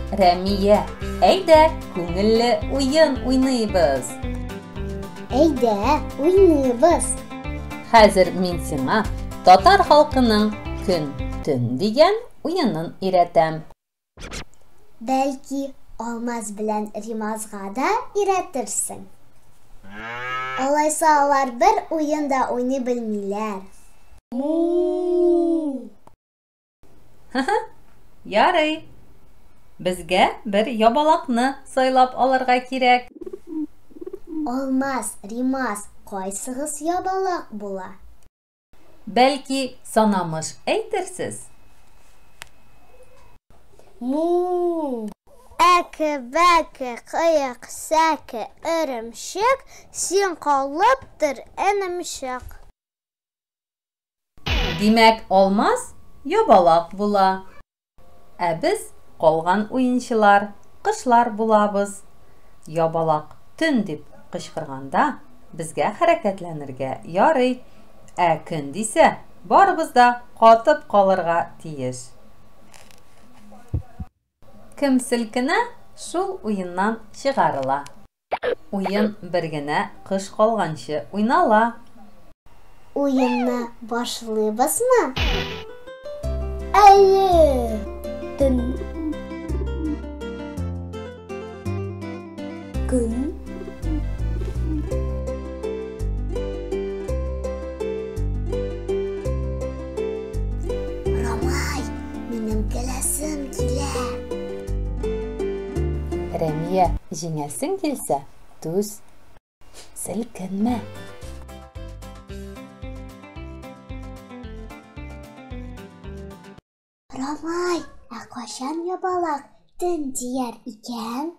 Рәмия, әйдә, күңелле уен уйныйбыз. Әйдә, уйныйбыз. Хәзер мин сиңа татар халкының Көн, төн дигән уенын өйрәтәм. Бәлки, Алмаз белән Римазга да өйрәтерсең? Алайса алар бер уен да уйный белмиләр. Му! Ярый. Безгә бер ябалакны сайлап алырга кирәк. Алмаз, Римаз, кайсыгыз ябалак була? Бәлки, санамыш әйтерсез? Му! Әке, бәке, кыек, сәке, эремчек, син калып тор, энемчек. Димәк, Алмаз ябалак була. Ә без, калган уенчылар, кошлар булабыз. Ябалак төн дип кычкырганда, безгә хәрәкәтләнергә ярый. Ә көн дисә, барыбыз да катып калырга тиеш. Кем селкенә, шул уеннан чыгарыла. Уен бер генә кыш калганчы уйнала. Уенны башлыйбызмы? Әйе! Төн. Көн. Рамай, минем көләсем килә. Рәмия, җиңәсең килсә, түз. Селкенмә. Рамай, ә кайчан ябалак төн дияр икән?